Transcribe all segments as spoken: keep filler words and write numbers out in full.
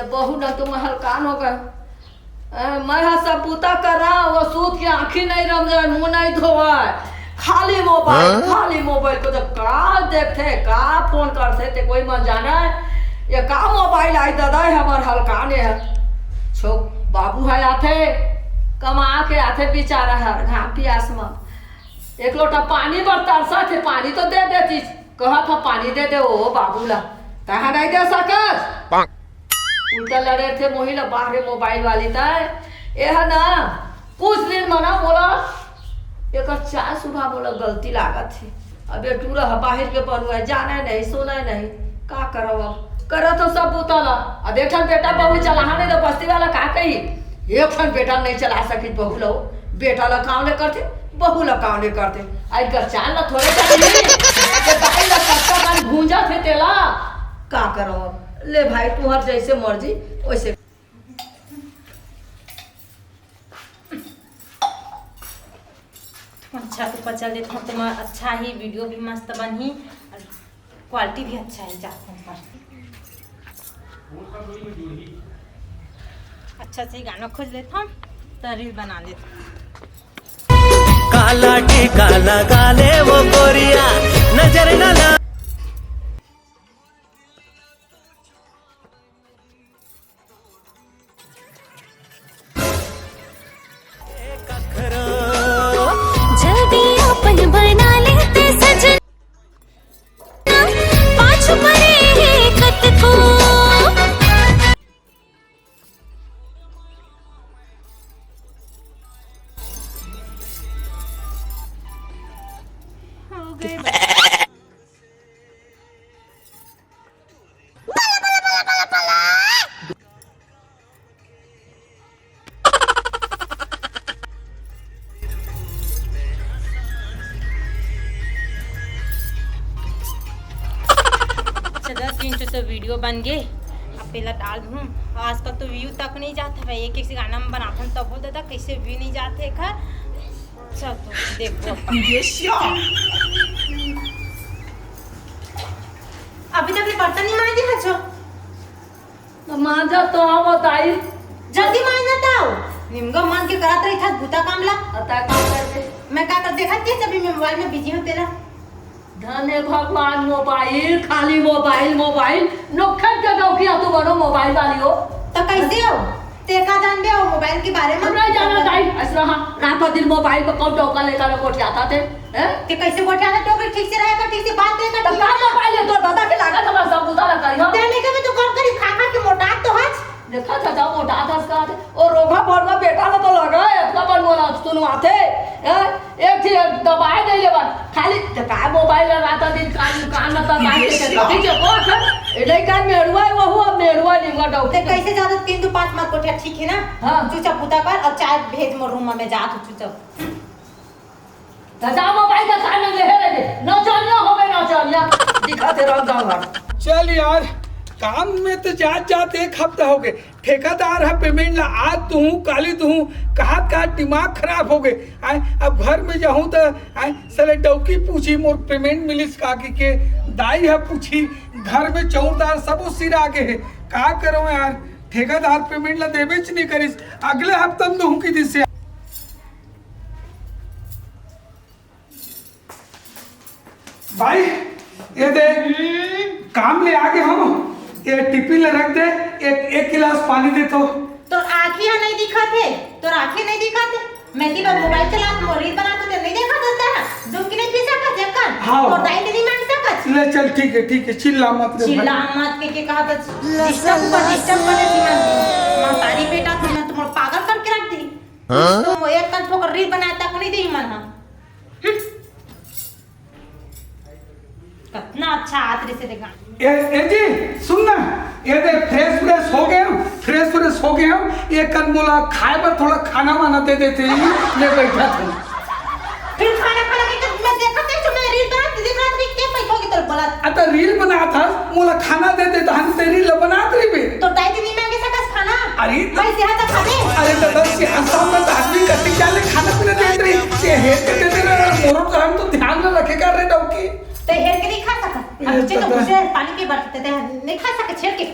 बहू न तो मैं हलकान हो गए। ए, मैं ह सब बूता करा, वो सूत के आँखी नहीं रम जाए, मुंह नहीं धोवाए, खाली मोबाइल, हाँ? खाली मोबाइल को तो का देखथे, का फोन करथे, ते कोई मन जाना है। ये का मोबाइल आई दादा है हमार हलकान है। छो बाबू है आथे, कमा के आथे बेचारा हर घाम पियास में। एक लोटा पानी बर तरसा थे, पानी तो दे देती, कहा था पानी दे दे ओ बाबू ला, तहा नहीं दे सकस। उल्टा लड़े थे मोही ला बाहरे मोबाइल वाली ताय। ए ह ना, कुछ दिन मना बोला, एकर चाय सुबह बोला गलती लागत हे। अब ये टूरा ह बाहर के बनुआ, जाना नहीं, सोना नहीं, का करब अब? करत हो सब बुता ला। अब एक ठन बेटा बहू चलाहा नहीं तो बस्ती वाला का कही? एक ठन बेटा नहीं चला सकित बहू लो, बेटा ला काम ले करथे, बहू ला काम ले करथे। आई कर चाल ला थोड़े कर ली, के दाई ला कच्चा पान भूंजा थे तेला। का करब अब? ले भाई, तुहर जैसे मर्जी वैसे। अच्छा, तो पचा लेत हूँ, तो मैं अच्छा ही वीडियो भी मस्त बनही और क्वालिटी भी अच्छा है जात पर। अच्छा से गाना खोज लेत हूँ, तो रील बना लेत हूँ। काला टीका लगा ले वो गोरिया, नजर न ला। जल्दी अपन बना लेते सजन, पाछू पड़े हैं कतको। हो गए। अच्छा, दस दिन से तो वीडियो बन गए, अब पहला डाल दूँ। आजकल तो व्यू तक नहीं जाता है, एक एक से गाना में बनाता हूँ तब वो दादा कैसे व्यू नहीं जाते घर। अच्छा, तो देखो। अभी तक ये बर्तन नहीं मांजे हचो। तो मांजा तो आवत आई। जल्दी मांजा तो। निमगा मन के करत रही था बूता काम ला। अता काम करते। मैं का कर देखत के सभी मैं मोबाइल में बिजी होते ला। धन्य भगवान, मोबाइल, खाली मोबाइल, मोबाइल। नोखन के डौकिया तू बनो मोबाइल वाली हो। तो कैसे हो? ते का जानबे हो मोबाइल के बारे में? हम नहीं जाना दाई, ऐसा हाँ, रात और दिन मोबाइल पे कौन डौका लेकर गोठियाता थे? हैं? ते कैसे गोठियाता? टोकरी ठीक से रहेगा, ठीक से बात नहीं तो करती। का मोबाइल है तोर दादा के लागत हमारा सब बुता लग करी हो। ते लेके भी तो कौन करी, खा खा के मोटात तो हच। देखा था जाओ मोटात हच का। ओ रोगा भरना बेटा ला तो लगा है, इतना बन बोला सुनो आते। हैं? एक थी दबाए नहीं लेवा। खाली ते का मोबाइल ला रात दिन कान, कान में तो बात के ये करती है। को आखिर? ए नहीं कान मेरुआ है, वो हुआ मेरुआ नहीं हुआ डॉक्टर। ते कैसे ज्यादा तीन दो पाँच मत गोठिया, ठीक है ना? हाँ। चुपचाप बूता कर और चाय भेज मोर रूम में, मैं जात हूँ चुपचाप। त जा मोबाइल का कान में ले रहे, नचनिया हो गए नचनिया। दिखा दे राम जान। चल यार, काम में तो जात जात एक हफ्ता हो गए। ठेकेदार ह पेमेंट ला आज दूहूँ, काली दूहूँ, कहत कहत दिमाग खराब हो गए। आय, अब घर में जाहूँ त आय, साले डौकी पूछी मोर पेमेंट मिलिस का कि के, दाई ह पूछी, घर में चौरदार सबो सिरा गे हे। का करो यार, ठेकेदार पेमेंट ला देबेच नहीं करिस, अगले हफ्ता में दूहूँ की दिस। भाई, ये दे, काम ले आगे हम, ये टिफिन ले रख दे, एक, एक गिलास पानी दे तो। तोर आँखी ह नहीं दिखत हे, तोर आँखी नहीं दिखत हे। मैं ती बर मोबाइल चलात, मोर रील बनात, तो नहीं देखा देता है। दुम की नहीं पी सकत, जब कर। हाँ। तोर दाई के नहीं मांग सकत। ले चल, ठीक है, ठीक है, चिल्ला मत रे भाई। चिल्ला मत के, के कहा तो डिस्टर्ब कर, डिस्टर्ब कर देती मैं। महतारी बेटा, तू मैं तुम्हारा पागल करके रख दी। हाँ? तो एक कन ठोकर रील बनाया तक नहीं दी मन, हाँ। हम्म। कितना अच्छा हाथ रे से देखा। ए, ए जी, सुन ना, ये दे फ्रेश फ्रेश हो गए हम, फ्रेश फ्रेश हो गए हम, एक कन मोला खाए बर थोड़ा खाना वाना दे देते ही, ले बैठा थे। फिर खाना खाना के जब मैं देखा थे, तो मैं रील बना, दीदी बना, तो के पैसा होगी तोर बोला। अत रील बना था, मोला खाना दे देता, हम ते रील बना रही बे। तो दाई जी नहीं मांगे सकस खाना? अरे तो भाई, सेहत तो खाबे। अरे दादा, सेहत सामने तो आदमी कति क्या ले खाना पीना दे रही, ये हेर के दे दे रहा, मोरो करम तो ध्यान में रखे कर रहे डौकी। ते हेर के नहीं खा सकत। ए, अब मुझे तो दादा। मुझे पानी पी बर ते, ते नहीं खा सकत छेड़ के।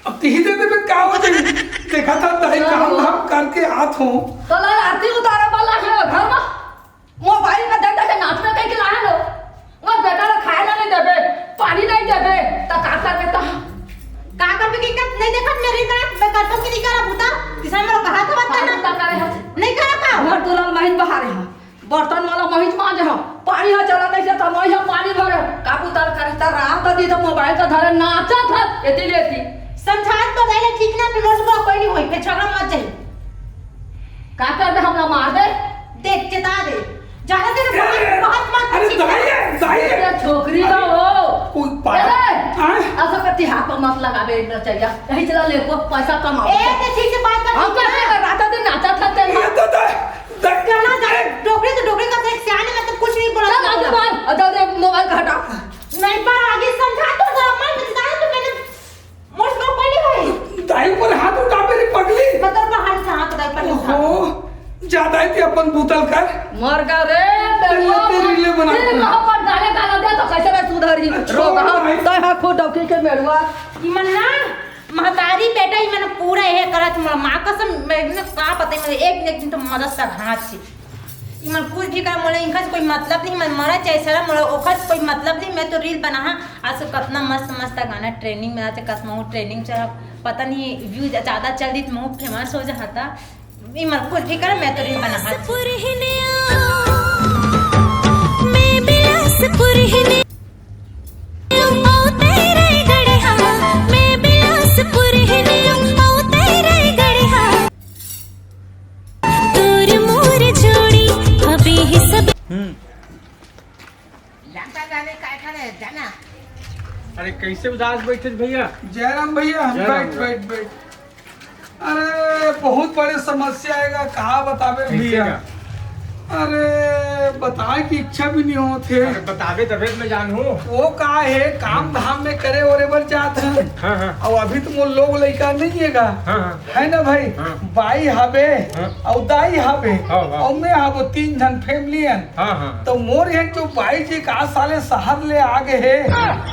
अब तिही दे दे, मैं का हो जाही? देखा था, दाई, काम धाम करके आत हूँ। तो ला आरती उतारे वाला है घर में। मोबाइल में देख देख के नाचना कहीं के लाए लो। वो बेटा ला खाए ला नहीं देबे, पानी नहीं देबे, त का करबे त? का करबे कि का नहीं देखत मेरी तरफ, मैं करता कि नहीं करा बूता? किसान मेरे कहा था बता ना। बूता करे है। नहीं करा का? घर दुलाल महिन बहारे है। बर्तन वाला महिन मांजे है। पानी है चला नहीं से त महिन पानी भरे। का बूता करे त रात दी तो मोबाइल का धरे नाचा था। एती लेती। समझात तो रहे ठीक ना, फिर रोज को कोई नहीं होई, फिर झगड़ा मत जाई। का करबे, हमरा मार दे? देख, चेता दे। ज्यादा तेरे ए, बहुत, बहुत मत अरे, दाई है, दाई है। ये छोकरी का हो। कोई पागल। ए, हाँ? असो कति हाथ पर मत लगावे, एक नचैया। यही चला ले, वो पैसा कमाओ। ए, ते ठीक से बात कर। हम करते हैं, रात दिन नाचा था तेरे। ये तो दाई, दाई। कहना दाई, डोकरी तो डोकरी का, एक सियाने में तो कुछ नहीं बोला। चल, आगे बात, और जल्दी मोबाइल का हटा। नहीं, पर आगे समझा तो जरा, मैं बता तो मैंने मोर से कोई नहीं होई। दाई ऊपर हाथ उठाबे रे पगली। मतलब बाहर से हाथ उठाई पहले उठा। ओहो, ज्यादा है ते अपन बोतल कर। मर गा रे, तेरे, तेरे रीले बना तेरे के। कहाँ पर गाले गाला दे तो कैसे रे सुधरी? छोड़ रोगा, भाई। तय हा खुद डौकी के मेड़वा। इमन ना, महतारी बेटा इमन पूरा ये करत, माँ कसम, मैं इमन का पता, इमन एक न एक दिन तो मदद सघात छी। इमन कुछ भी कर, मोला इनका से कोई मतलब नहीं, मैं मरा चाहे सरा, मोला ओखर से कोई मतलब नहीं, मैं तो रील बनाहा। आज तो कितना मस्त मस्त गाना ट्रेंडिंग में, आज कसमहू ट्रेंडिंग चल, पता नहीं व्यूज ज्यादा चल दी तो महू फेमस हो जाता। इमन कुछ भी कर, मैं तो रील बनाहा। बिलासपुर ही ने आओ, मैं बिलासपुर ही ने आओ, तेरे गढ़िया, मैं बिलासपुर ही ने आओ, तेरे गढ़िया। तोर मोर जोड़ी अभी ही सब। हम्म। लगता जाने काय खाने जाना। अरे, कैसे उदास बैठे थे भैया? जयराम भैया, जयराम बैठ, भैया। बैठ, बैठ। अरे, बहुत बड़े समस्या आएगा, कहा बतावे कैसे भैया? का? अरे, बताए की इच्छा भी नहीं होत हे। अरे, बतावे तबे तो मैं जानहूँ। वो का हे, काम धाम में करे ओरे बर जात हे। हाँ, हाँ। अब अभी तो मोर लोग लइका नहीं हे गा। हाँ, हाँ। है ना भाई? हाँ। बाई हबे, हाँ। अउ दाई हबे, हाँ, हाँ। अउ मैं हबो, तीन झन family हन। हाँ, हाँ। तो मोर एक जो बाई जी का साले शहर ले आ गए हे,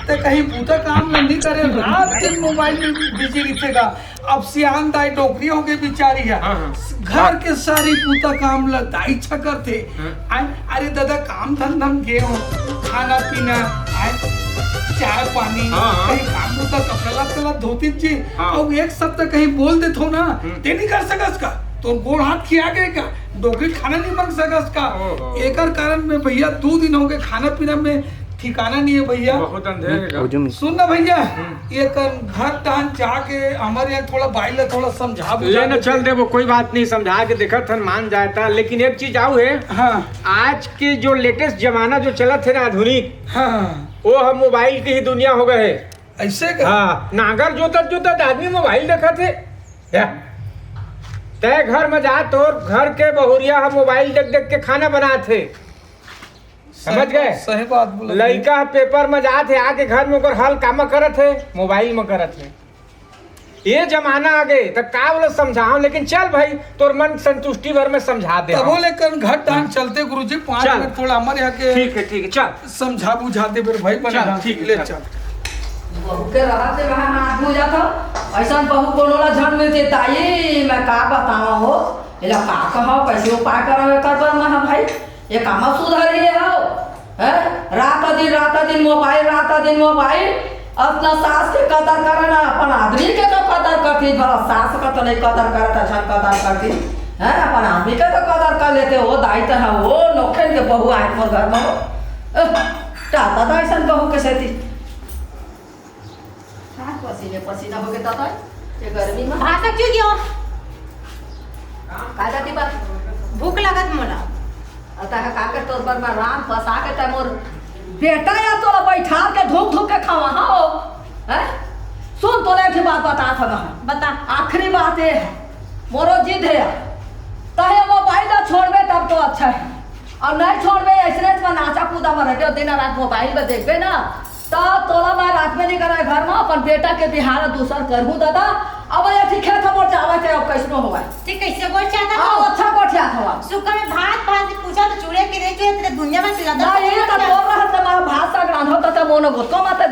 ते कहीं बूता काम नहीं करे, रात दिन मोबाइल में बिजी रहिथेगा। अब सियान दाई डोकरी हो गए बेचारी हे। हाँ, हाँ। घर के सारी बूता काम ल दाई छकर थे। हाँ। आय, अरे दादा, काम धंधा में गे हो, खाना पीना, आय, चाय पानी, हाँ, हाँ। कहीं काम होता, कपड़ा लत्ता ला धोती जी, हाँ। अउ एक शब्द कहीं बोल देथो ना, हम्म। ते नहीं कर सकस का? तोर गोड़ हाथ खिया गए का? डोकरी खाना नहीं मांग सकस का? ओहो। एकर कारण में भैया दू दिन हो गए, खाना पीना में ठिकाना नहीं हे भैया। बहुत अंधेर हे का? सुन ना भैया, हम्म। ये कर घर तहन जाके हमर यहाँ थोड़ा बाई ला थोड़ा समझा बुझा ले ना देते। चल देबो, कोई बात नहीं, समझा के देखत हन, मान जाता। लेकिन एक चीज आऊ हे, हाँ। आज के जो latest जमाना जो चलत हे ना, आधुनिक, हाँ। वो हम मोबाइल की ही दुनिया हो गए हे। ऐसे का? हाँ, नांगर जोतत जोतत आदमी मोबाइल देखत हे। या। तय घर में जा, तोर घर के बहुरिया ह मोबाइल देख देख के खाना बनात हे। समझ गए? सही बात बोला। लइका पेपर में जात हे, आके घर में ओकर हल कामा करत हे, मोबाइल में करत हे। ये जमाना आ गए त का बोले समझाओ, लेकिन चल भाई, तोर मन संतुष्टि भर में समझा दे तबो हम। लेकर घर टांग चलते गुरुजी, पाँच चल। मिनट थोड़ा हमारे यहाँ के ठीक है, ठीक है, चल। समझा बुझा दे मेरे भाई, बने चल, ढंग ठीक से है, ले चल। चल। बहू के रहत ले वहाँ हाथ धो जात हो। ऐसा बहू कोनो ला झन मिलते ताई, मैं का बतावा हो, एला का कहा, कैसे उपाय करा एकर बर मैं, हाँ भाई। ये कामा सुधर ही हो, हैं? रात दिन, रात दिन मोबाइल, रात दिन मोबाइल। अपना सास के कदर करे ना, अपन आदमी के तो कदर करती, भला सास का तो नहीं कदर करत, अच्छा कदर करती, हैं? अपन आदमी के तो कदर कर लेते। वो दाई तो है, वो नोखेन के बहू आए मोर घर में हो। अह, टाटा तो ऐसा बहू के सेती। हाँ, पसीने पसीना हो गए दादा, ये गर्मी में। भाषा क्यों क्यों? का जाती बात? भूख लगत मोला। अतः का के तोर बर मैं राम पसा के तै मोर बेटा या तोला बैठा के धूप धूप के खावा, हाँ हो? हैं? सुन, तोला एक ठे बात बता था मैं। बता। आखिरी बात ये है, मोरो जिद है, तहे मोबाइल ना छोड़बे तब तो अच्छा है, और नहीं छोड़बे, ऐसने में नाचा कूदा में रहबे, दिन रात मोबाइल में देखबे ना, त तोला मैं रात में नहीं कराए घर में, अपन बेटा के बिहार दूसर करहूँ दादा। अब ये ठीक है, था मोर जावा चाहे अब कैसनो होगा। ठीक, कैसे गोठ चाहता हाँ, तू? अच्छा गोठ चाहत हवा। सुखा में भात, भात से पूछा तो चूड़े के दे, जो तेरे दुनिया में चिल्लाता ना, है, ये तो क्या? तोर रहत ना, भात साग रांधो त मोनो गोतो मत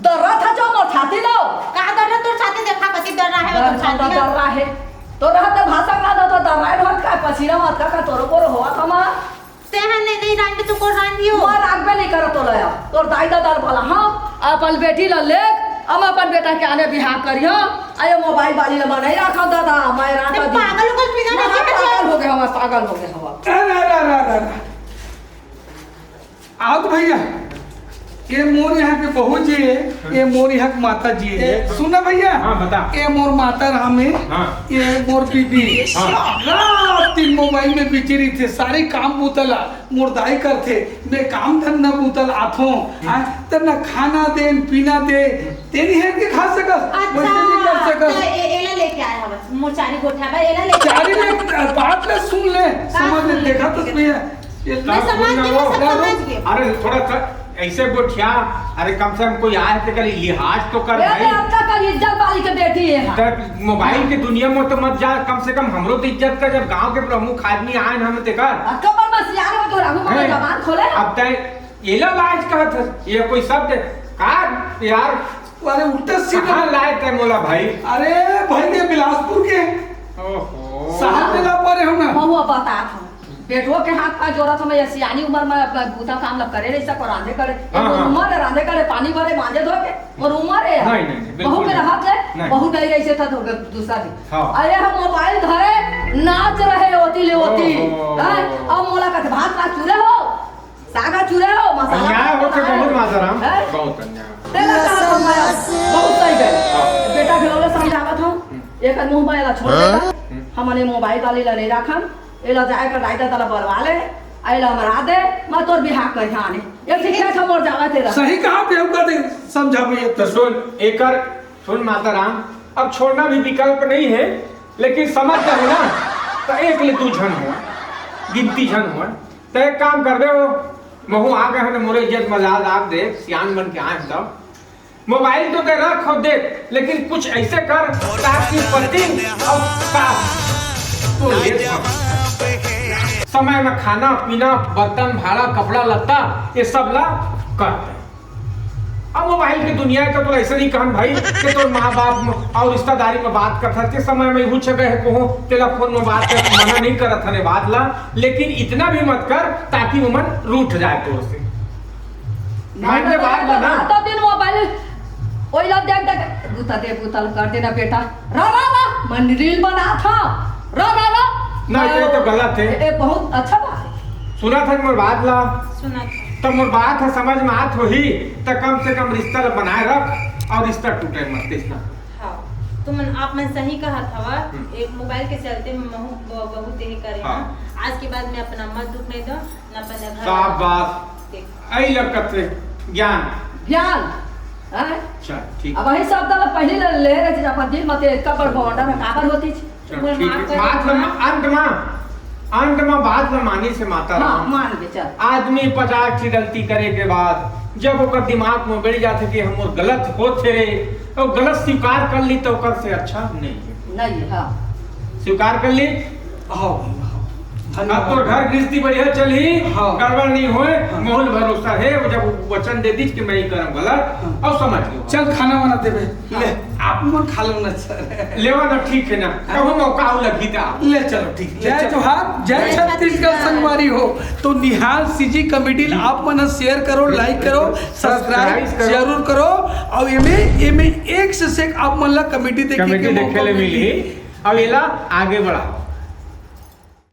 दर्रा था जो मोर छाती लो। का दर्रा तोर छाती देखा, कसी दर्रा है? तोर छाती का दर्रा हे। तो रहत भाषा का तो दर्रा हे, रहत का पसीना मत का, का तोरो को होवत हमा। ते हन नहीं, नहीं रांड तो को रांड दियो। मैं रांड में नहीं करत तो लया। तोर दाई दादा वाला, हाँ, अपन बेटी ला ले, हम अपन बेटा के आने बिहाव करियो। अरे मोबाइल वाली ला मैं नहीं रखा दादा, मैं रांड ते दी। पागल उगल पीना मैं नहीं पागल हो गया हूँ, पागल हो गया हूँ। अरे, अरे, अरे, अरे, अरे। आओ तो भैया, ये मोर यहाँ के बहू जी है, ये मोर यहाँ के माता जी है। ए, सुन ना भैया, हाँ, बता। ये मोर माता राम है, हाँ। ये मोर बीबी। हाँ। रात दिन मोबाइल में बिजी रहिथे, सारे काम बूता ला मोर दाई करथे, मैं काम धंधा बूता ला आथों, हाँ, त ना खाना दे, पीना दे, तेरी हेल्प के खा सकस, अच्छा, वैसे नहीं कर सकस। तो ए-, एला लेके आया हवस, मोर चारी गोठा बा, एला लेके चारी आया। ले, बात ला सुन ले, का समझ ले, सुन ले? देखा तो भैया, ये मैं समझ गई, मैं सब समझ गई। अरे थोड़ा सा ऐसे गोठिया, अरे कम से कम कोई आए तो कल लिहाज तो कर ए, भाई। मैं आपका कल इज्जत वाली के बेटी है। तो मोबाइल की दुनिया में तो मत जा, कम से कम हमरो तो इज्जत कर, जब गांव के प्रमुख आदमी आए ना हम तेकर। अब कमर में सियार में तो रहू, मगर हैं? जबान खोले। अब तय एला लाज कहत हस, ये कोई शब्द का यार? अरे उल्टा सीधा। कहाँ लाए तय मोला भाई? अरे भाई, ये बिलासपुर के। ओहो। शहर में ला पा रहे हो ना? महुआ बतात हूँ। बेटुआ के हाथ पाँव जोड़त हूँ, मैं ये सियानी उम्र में अब बूता काम ला करे नहीं सको, रांधे करे। हाँ, मोर हाँ। उम्र है, रांधे करे, पानी भरे, मांजे धो के, मोर उम्र है। नहीं, नहीं, नहीं, बिल्कुल बहू के नहीं। रहत ले, नहीं। बहू नहीं रही से था तो दूसरा दिन। हाँ। अरे हम मोबाइल धरे, नाच रहे ओती ले ओती। ओहो। हैं? अब मोला कहते, "भात ना चूरे हो, सागा चूरे हो, मसाला अन्याय भात होते बनाए।" बहुत माता राम, हैं? बहुत अन्याय। तेला कहा समझाया, बहुत सही गए। हाँ। बेटा के लोग समझावत हूँ, हम्म। एक मुंह में एला छोड़ देता। हम्म। हमने मोबाइल वाली ला नहीं रखन, एला जाए कर रायता तला बरवा ले, एला मरा दे, मैं तोर बिहाव कर आने। ये ठीक है, खबर जावा तेरा। सही कहा, बेहुदा दे समझा भैया। तो सुन, एकर सुन माता राम, अब छोड़ना भी विकल्प नहीं है, लेकिन समझ जाओ ना, तो एक ले दू झन हो, गिनती झन हो, तो एक काम कर दे हो, महू आ गए हैं, मोरे इज्जत मजाल आप देख, सियान बन के आए हैं तब। मोबाइल तो दे रख हो दे, लेकिन कुछ ऐसे कर ताकि पति और सास को ये समय में खाना पीना, बर्तन भाड़ा, कपड़ा लत्ता, ये सब ला कर दे। अब मोबाइल की दुनिया है तो तोला ऐसे नहीं कहन भाई कि तोर माँ बाप म-, और रिश्तेदारी में बात करत हस, के समय में हुच गए को हो, तेला फोन में बात कर मना नहीं करत हने बात ला, लेकिन इतना भी मत कर ताकि उमन रूठ जाए तोर से। ना, मायने ना, बात ना, बना। ना, तो दिन मोबाइल ओइला देख देख, बूता दे, बूता कर देना बेटा। रा, रा, रा, मन रील बना था। रा, रा, रा। ना, ये तो गलत है। ए, ए, बहुत अच्छा बात है। सुना था मोर बात ला। सुना था। तब मोर बात है समझ में आत होही, त कम से कम रिश्ता ला बनाए रख और रिश्ता टूटे मत, रिश्ता। हाँ, तुमन, आप मन सही कहत हवा। हम्म। एक मोबाइल के चलते मैं महू ब-, बहुत यही करे हाँ। ना। आज के बाद मैं अपना मत दुख नहीं दो, ना अपना घर शाबाश। देख। आई लग कथे ज्ञान। ज्ञान, हैं? अच्छा, ठीक। अब वही शब्द ला पहले ले, ले रहे थे, अपन दिल मते कबर बॉर्डर में काबर होती थी। चल, मोर ठीक माफ है। कर बात दे। ला अंत में, अंत में बात ला मानी से माता हाँ, राम। मान के चल। आदमी पचास ठी गलती करे के बाद जब ओकर दिमाग में बैठ जाथे कि हम और गलत होथे रे, तो गलत स्वीकार कर ली तो ओकर से अच्छा नहीं है। नहीं है, हाँ। स्वीकार कर ली। हाँ, हाँ। अब तो धन्यवाद। घर गृहस्थी बढ़िया चली, हाँ। गड़बड़ नहीं होए, हाँ। मोहल भरोसा है, वो जब वचन दे दीज कि मैं ही करम गलत, हाँ। और समझ लो। चल खाना वाना देबे। ले, आप मन खा लो ना सर। लेवा ना, ठीक है ना। हाँ। कहूँ मौका आऊ लगी था। ले चलो, ठीक। ले जय चलो। जोहार, जय जय छत्तीसगढ़ छत्तीसगढ़। संगवारी हो। तो निहाल सीजी कॉमेडी ला आप मन शेयर करो, लाइक करो, सब्सक्राइब सब्सक्राइब करो। जरूर करो। और एमे, एमे एक से एक आप मन ला कॉमेडी देखे कॉमेडी के देखे मौका ले मिली। मिली। अब एला आगे बढ़ाओ।